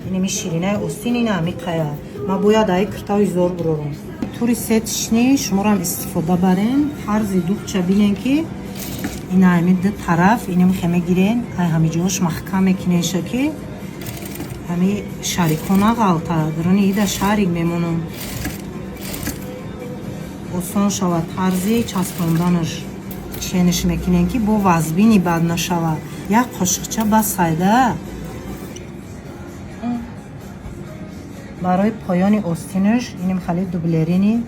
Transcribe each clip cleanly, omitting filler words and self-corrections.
Инами ширинаи остин ина ҳами қая. Ма бояд ай киртаи зор бурорам. Тури сеточный шуморам истифода барен. Тарзи духча бинен, ки ина ҳами ду тараф инам хеме гирен, ай ҳами ҷош маҳкам мекунеша, ки ҳами шарико нағалта. Дуруни ида шарик мемонам. Осон шавад тарзи часпонданаш. Чениш мекунем, ки бо вазбини бад нашавад. Як қошиқча бас сайда. Барои поёни остинаш иним хали дублерини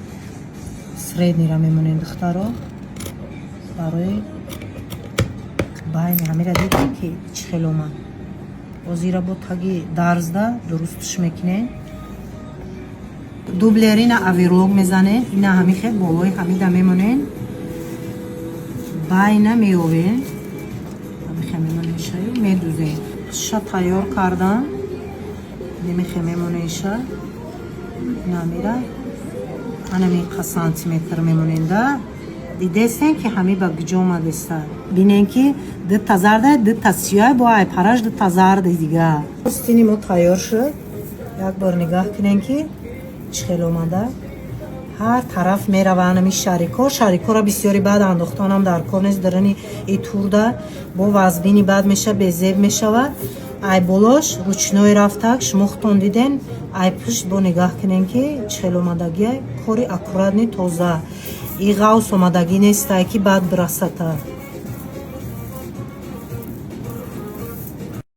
средний ра мемонем, духтаро. Барои байни ҳамира дидем, ки чӣ хел омад. Озира бо таги дарзда дурустш мекунем. Дублерина оверлок мезанем, ина ҳами хел болои ҳамида мемонем, байна меовем, ҳамихе мемонем шаю медузем. Ша тайёр кардан, немихе мемонем, ша намира анами қа сантиметр мемонем да. Дидестен, ки ҳами ба гиҷо омадеста. Бинен, ки дута зарда, дута сиёҳ, бо ай параш дута зарди дига. Остини мо тайёр шуд. Як бор нигаҳ кунем, ки чӣ хел омада. Ҳар тараф мерава анами шарико. Шарикоро бисёри баъд андохтанам дар кор нест. Дарани и турда бо вазбини бад меша, безеб мешавад. Ай болош ручной рафтак, шумо худтон диден. Ай пушт бо нигаҳ кунем, ки чӣ хел омадагия. Кори аккуратный, тоза. И ғавс омадагӣ нестай, ки баъд бирасата.